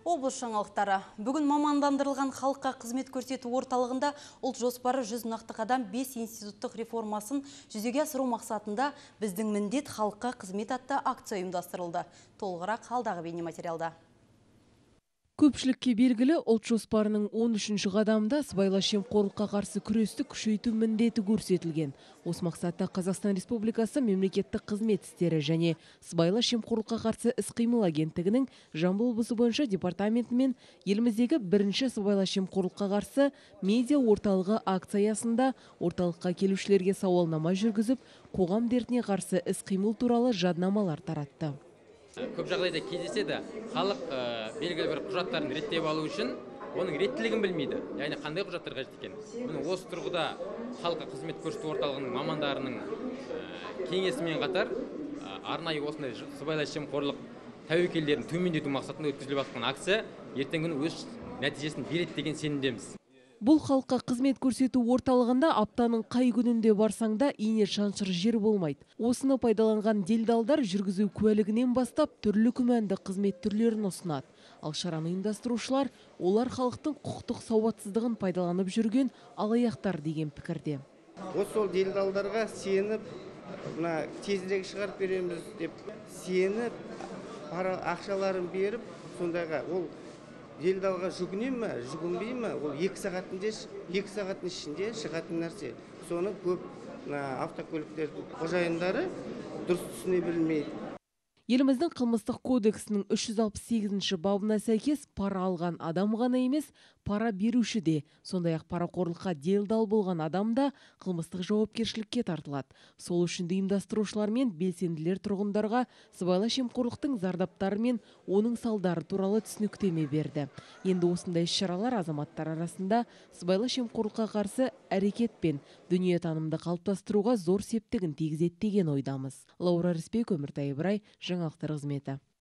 Облыс жаңалықтары. Бүгін мамандандырылған халыққа қызмет көрсету орталығында Ұлт жоспары 100 нақты қадам 5 институттық реформасын жүзеге асыру мақсатында «Біздің міндет – халыққа қызмет» атты акция ұйымдастырылды. Толығырақ алдағы бейнематериалда. Көпшілікке белгілі, Ұлт жоспарының 13-ші қадамында сыбайлас жемқорлыққа қарсы күресті күшейту міндеті көрсетілген. Осы мақсатта Қазақстан Республикасы Мемлекеттік қызмет істері және сыбайлас жемқорлыққа қарсы іс-қимыл агенттігінің Жамбыл облысы бойынша департаментімен еліміздегі бірінші сыбайлас жемқорлыққа қарсы медиа орталығы акция аясында орталыққа келушілерге сауалнама жүргізіп, қоғам дертіне қарсы іс-қимыл туралы жаднамалар таратты. Көп жағдайда кездеседі, халық белгілі бір құжаттарын реттеп алу үшін оның реттілігін білмейді, яғни қандай құжаттар қажет екенін. Міне, осы тұрғыда халыққа қызмет көрсету орталығының мамандарының кеңесімен қатар арнайы осындай сыбайлас жемқорлық тәуекелдерін төмендету мақсатында өткізіліп жатқан акция ертеңгі күні өз нәтижесін береді деген сенімдеміз. Бұл халыққа қызмет көрсету орталығында аптаның қай күнінде барсаң да, ине шаншыр жер болмайды. Осыны пайдаланған делдалдар жүргізу куәлігінен бастап түрлі күмәнді қызмет түрлерін ұсынады. Ал шараны ұйымдастырушылар олар халықтың құқықтық сауатсыздығын пайдаланып жүрген алаяқтар деген пікірде. Вот сол делдалдарға сеніп, мына тезірек шығарып береміз деп сеніп, пара ақшаларын беріп, сондайға ол делдалға жүгіне ме, жүгінбей ме, ол 2 сағаттың ішінде шығатын нәрсе. Соны көп мына автокөліктердің қожайындары дұрыс түсіне білмейді. Еліміздің Қылмыстық кодексінің 368 бабына сәйкес, пара алған адам ғана емес, пара беруші де, сондай-ақ парақорлыққа делдал болған адам да қылмыстық жауапкершілікке тартылады. Сол үшін де ұйымдастырушылар мен белсенділер тұрғындарға сыбайлас жемқорлықтың зардаптары мен оның салдары туралы түсініктеме берді. Енді осындай іс-шаралар азаматтар арасында сыбайлас жемқорлыққа қарсы әрекет пен дүниетанымды қалыптастыруға зор септігін тигізеді деген ойдамыз. Лаура Рысбек, Өміртай Ыбырай, жаңалықтар қызметі.